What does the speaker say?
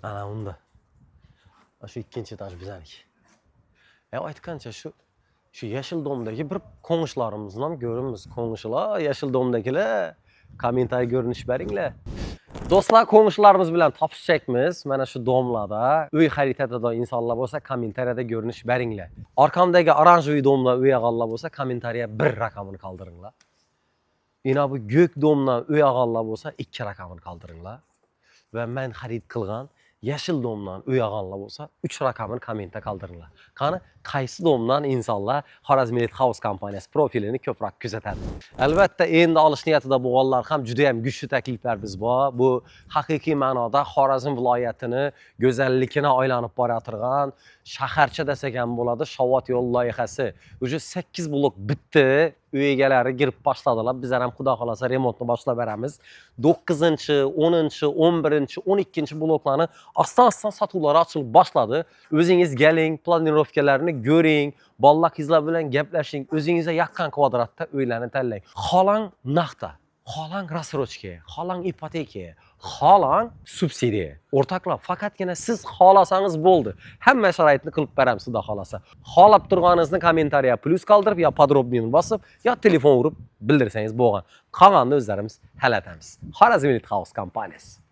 Ana unda. Mana shu ikkinchi этаж bizaniki. Ya aytgancha shu yashil дом dagi bir qo'ng'ishlarimizni ham ko'ramiz. Qo'ng'ishilar, yashil дом dagilar kommentariy ko'rinish beringlar. Do'stlar, qo'ng'ishilarimiz bilan topishacakmiz. Mana shu дом larda uy xarid etadigan insonlar bo'lsa, kommentariyada ko'rinish beringlar. Arkamdagi оранжевый дом da uy olganlar bo'lsa, kommentariya 1 raqamini qoldiringlar. Ina bu ko'k дом dan uy olganlar bo'lsa, 2 raqamini qoldiringlar. Va men xarid qilgan yashil дом dan uy olganlar bo'lsa, 3 raqamini kommentda qoldiringlar. Qani, qaysi дом dan insonlar Xorazm Elite House kompaniyasi profilini ko'proq kuzatadi? Albatta, endi olish niyatida bo'lganlar ham juda ham kuchli takliflarimiz bor. Bu haqiqiy ma'noda Xorazm viloyatini go'zalligini aylanib borayotgan shaharcha desak ham bo'ladi. Shovot yo'l loyihasi. Уже 8 blok bitdi. Uy egalari kirib boshladilar. Bizlar ham xudo xolasa remontni boshlab beramiz. 9-, 10-, 11-, 12 bloklarni asta-asta sotuvlari ochilib boshladi. O'zingiz keling, планировка larni ko'ring, bolalar qizlar bilan gaplashing, o'zingizga yoqqan kvadratda uylarni tanlang. Xolang naqdda, xolang рассрочка, xolang ipoteka, xolang subsidiya. O'rtoqlar, faqatgina siz xohlasangiz bo'ldi. Hamma sharoitni qilib beramiz xudo xolasa. Xohlab turganingizni kommentariya plyus qoldirib, yo подробный ni bosib, yo telefon urib bildirsangiz bo'lgan. Qolganini o'zlarimiz hal etamiz. Xorazm Elite House kompaniyasi.